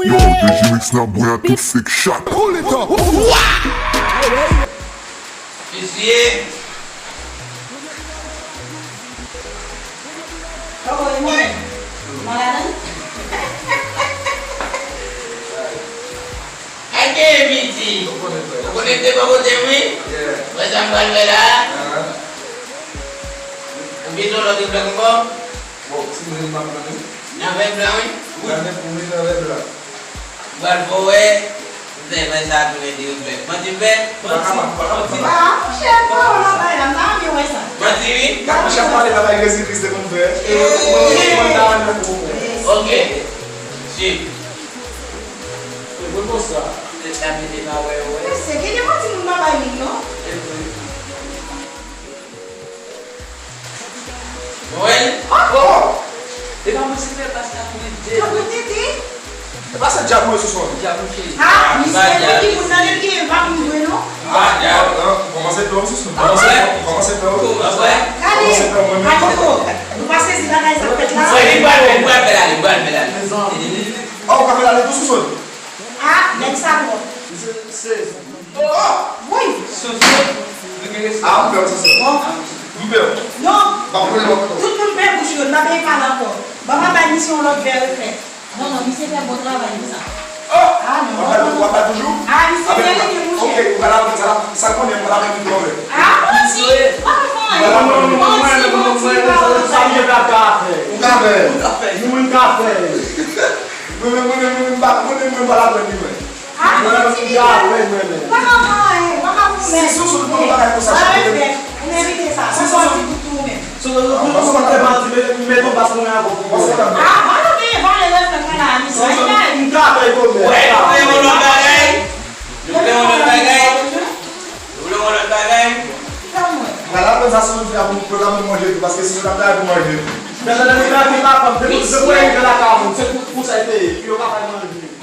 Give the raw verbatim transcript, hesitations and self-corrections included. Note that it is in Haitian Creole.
Yo, D J Mix nan bwè a tout fake chat. Visye. Kòman w ye, mwen? Mwen ladan? Ak gen piti. Ou konekte bò kote m, wi. Wè sa m pral fè la a? Ou gen yon lòt reflèks ankò? Bon, si m vle m ap pran wi. Nan vè blan wi. Gade pou mwen nan vè blan. Pral fè w wè. Mwen sa tounen di reflèks. Manti m fè? Ou pa kapab, ou pa kapab. Ah, monchè, pawòl w ap bay la, m ta renmen wè sa. Manti wi. Gade monchè ap pale bagay Jezi Kris te konn fè. E mwen, mwen, mwen ta renmen pou ou. Ok. Swiv. Mwen konsa. Mesye, gen de manti moun pa bay moun non. Noël. Oh! E pa mwen se fè pas la pou ede. Pou ede? E pa se djab mwen sou son. Djab ou cheri. Ah, misye, pou ki moun nan li ki pa moun vre non. Ah, djab. Kòmanse pè w sou son. Kòmanse pè w. Kòmanse pè w. Kòmanse pè w mwen menm. Alito, nou pa sezi bagay sa fèt la. Li pral fè, li pral fè la, li pral fè la. Oh, ou ka fè la, li tou sou son. Ah, nèg sa twòp. Misye sezi. Woy! Soso, nou gen respè. Ah, m pè w, Soso. M pè w. Non. Tout moun pè bouch yo, n pa bezwen pale ankò. Ban m ap bay misye yon lòt vè reflèks. Non, non, misye fè bon travay pou sa. Ah, non. W ap bay toujou? Ah, misye merite, monchè. Ok, ou pral aprann sa, sa konnen, ou pral aprann tout lòt. Ah, manti! Ou pa konn fè anyen. Manti, manti, manti, pawòl. Sa m gen la ka fè. Ou ka fè. Ou ka fè. Mwen menm, mwen menm, mwen menm, mwen menm, mwen pa laprann li, mwen. Ah, mwen menm, mwen menm. Ou pa ka fè anyen, ou pa ka pwomèt. Si Soso te konn yon bagay konsa, sa te. Ou merite sa. Sa sòti pou tou ou menm. Soso, Soso, Soso pa t fè manti, men, men ton bas mwen ankò pou mwen. Ah, pa nou genyen valè respè nan la, misye. Soso, m ka fè kòmè. Wè, nou vle yon lòt bagay? Nou vle yon lòt bagay? Nou vle yon lòt bagay? Ki fè mwen? Pral aprann sa Soso di a pou pwogram pou manje tou, paske Soso t ap travay pou manje. Men lè nou travay la, fòk depi, depi rive lakay moun, se pou, pou sa y peye, pou yo ka bay manje.